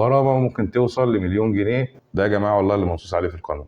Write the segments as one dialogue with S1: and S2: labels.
S1: غرامة ممكن توصل ل1,000,000 جنيه. ده يا جماعة والله اللي منصوص عليه في القانون.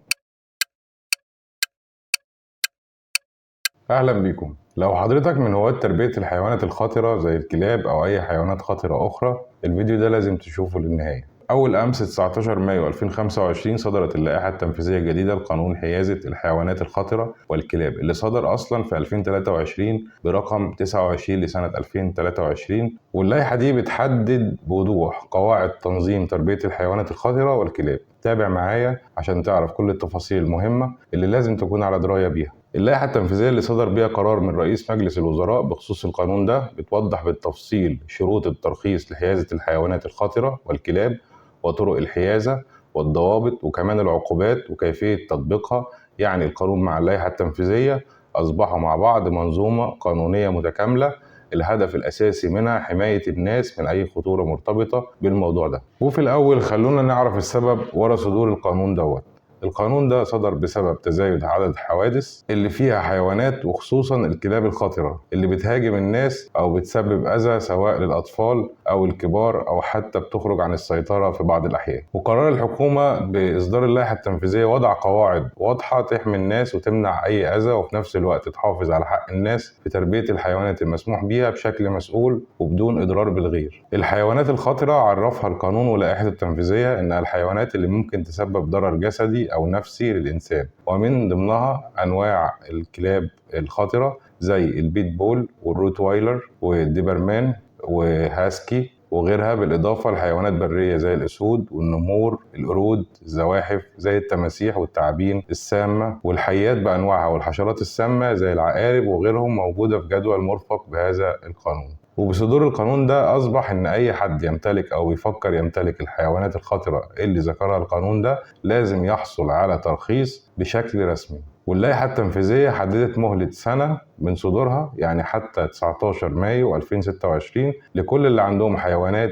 S1: أهلا بيكم. لو حضرتك من هواة تربية الحيوانات الخطرة زي الكلاب أو أي حيوانات خطرة أخرى، الفيديو ده لازم تشوفه للنهاية. أول أمس 19 مايو 2025 صدرت اللائحة التنفيذية الجديدة لقانون حيازة الحيوانات الخطرة والكلاب، اللي صدر أصلا في 2023 برقم 29 لسنة 2023. واللائحة دي بتحدد بوضوح قواعد تنظيم تربية الحيوانات الخطرة والكلاب. تابع معايا عشان تعرف كل التفاصيل المهمة اللي لازم تكون على دراية بيها. اللائحة التنفيذية اللي صدر بيها قرار من رئيس مجلس الوزراء بخصوص القانون ده بتوضح بالتفصيل شروط الترخيص لحيازة الحيوانات الخطرة والكلاب، وطرق الحيازة والضوابط، وكمان العقوبات وكيفية تطبيقها. يعني القانون مع اللائحة التنفيذية أصبحوا مع بعض منظومة قانونية متكاملة، الهدف الأساسي منها حماية الناس من أي خطورة مرتبطة بالموضوع ده. وفي الأول خلونا نعرف السبب ورا صدور القانون دوت. القانون ده صدر بسبب تزايد عدد الحوادث اللي فيها حيوانات، وخصوصا الكلاب الخطرة اللي بتهاجم الناس أو بتسبب أذى سواء للأطفال أو الكبار، أو حتى بتخرج عن السيطرة في بعض الأحيان. وقرار الحكومة بإصدار اللائحة التنفيذية وضع قواعد واضحة تحمي الناس وتمنع أي أذى، وفي نفس الوقت تحافظ على حق الناس في تربية الحيوانات المسموح بيها بشكل مسؤول وبدون إضرار بالغير. الحيوانات الخطرة عرفها القانون واللائحة التنفيذية إنها الحيوانات اللي ممكن تسبب ضرر جسدي أو نفسي للإنسان، ومن ضمنها أنواع الكلاب الخطرة زي البيت بول والروتوايلر والديبرمان وهاسكي وغيرها، بالإضافة لحيوانات برية زي الأسود والنمور، القرود، الزواحف زي التماسيح والتعابين السامة والحيات بأنواعها، والحشرات السامة زي العقارب وغيرهم، موجودة في جدول مرفق بهذا القانون. وبصدور القانون ده أصبح إن أي حد يمتلك أو يفكر يمتلك الحيوانات الخطرة اللي ذكرها القانون ده لازم يحصل على ترخيص بشكل رسمي. واللائحة التنفيذية حددت مهلة سنة من صدورها، يعني حتى 19 مايو 2026، لكل اللي عندهم حيوانات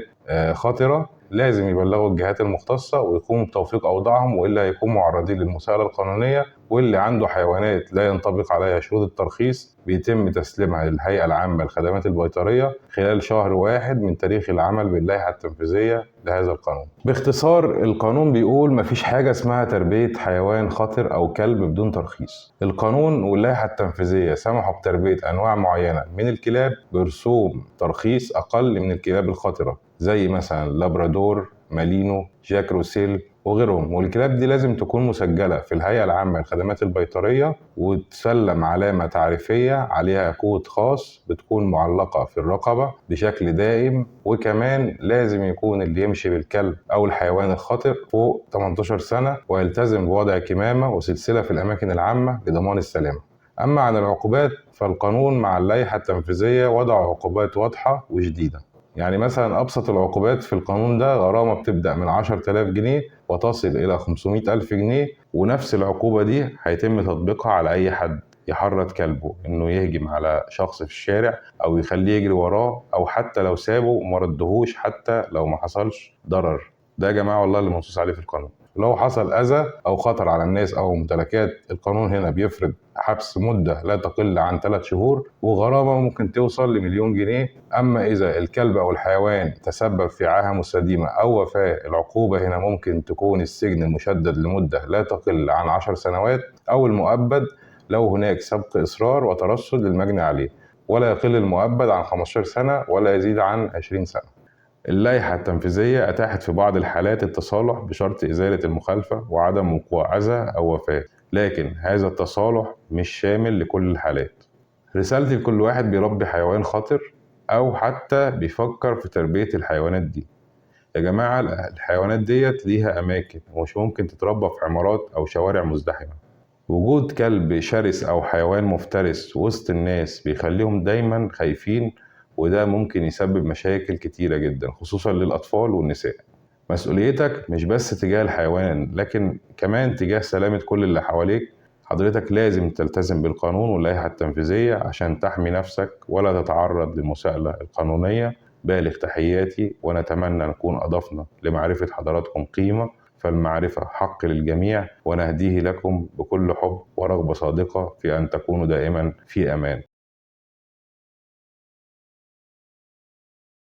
S1: خطرة لازم يبلغوا الجهات المختصة ويقوموا بتوثيق أوضاعهم، وإلا هيكونوا معرضين للمساءلة القانونية. واللي عنده حيوانات لا ينطبق عليها شروط الترخيص بيتم تسليمها للهيئة العامة للخدمات البيطرية خلال شهر واحد من تاريخ العمل باللائحة التنفيذية لهذا القانون. باختصار، القانون بيقول مفيش حاجة اسمها تربية حيوان خطر أو كلب بدون ترخيص. القانون واللائحة التنفيذية سمحوا بتربية أنواع معينة من الكلاب برسوم ترخيص أقل من الكلاب الخطرة، زي مثلا لابرادور، مالينو، جاك روسيل وغيرهم. والكلاب دي لازم تكون مسجلة في الهيئة العامة للخدمات البيطرية وتسلم علامة تعريفية عليها كود خاص بتكون معلقة في الرقبة بشكل دائم. وكمان لازم يكون اللي يمشي بالكلب أو الحيوان الخطر فوق 18 سنة ويلتزم بوضع كمامة وسلسلة في الأماكن العامة لضمان السلامة. أما عن العقوبات فالقانون مع اللائحة التنفيذية وضع عقوبات واضحة وشديدة. يعني مثلا أبسط العقوبات في القانون ده غرامة بتبدأ من 10,000 جنيه وتصل إلى 500,000 جنيه، ونفس العقوبة دي هيتم تطبيقها على أي حد يحرض كلبه إنه يهجم على شخص في الشارع أو يخليه يجري وراه، أو حتى لو سابه وما ردهوش حتى لو ما حصلش ضرر. ده يا جماعة والله اللي منصوص عليه في القانون. لو حصل أذى أو خطر على الناس أو ممتلكات، القانون هنا بيفرض حبس مدة لا تقل عن 3 شهور وغرامة ممكن توصل ل1,000,000 جنيه. أما إذا الكلب أو الحيوان تسبب في عاهة مستديمة أو وفاة، العقوبة هنا ممكن تكون السجن المشدد لمدة لا تقل عن 10 سنوات أو المؤبد لو هناك سبق إصرار وترصد للمجني عليه، ولا يقل المؤبد عن 15 سنة ولا يزيد عن 20 سنة. اللائحة التنفيذية أتاحت في بعض الحالات التصالح بشرط إزالة المخالفة وعدم وقوع أذى أو وفاة، لكن هذا التصالح مش شامل لكل الحالات. رسالتي لكل واحد بيربي حيوان خطر أو حتى بيفكر في تربية الحيوانات دي، يا جماعة الحيوانات ديت ليها أماكن ومش ممكن تتربى في عمارات أو شوارع مزدحمة. وجود كلب شرس أو حيوان مفترس وسط الناس بيخليهم دايما خايفين، وده ممكن يسبب مشاكل كتيرة جدا خصوصا للأطفال والنساء. مسؤوليتك مش بس تجاه الحيوان، لكن كمان تجاه سلامة كل اللي حواليك. حضرتك لازم تلتزم بالقانون واللائحة التنفيذية عشان تحمي نفسك ولا تتعرض للمساءلة القانونية. بالغ تحياتي، ونتمنى نكون أضفنا لمعرفة حضراتكم قيمة، فالمعرفة حق للجميع، ونهديه لكم بكل حب ورغبة صادقة في أن تكونوا دائما في أمان.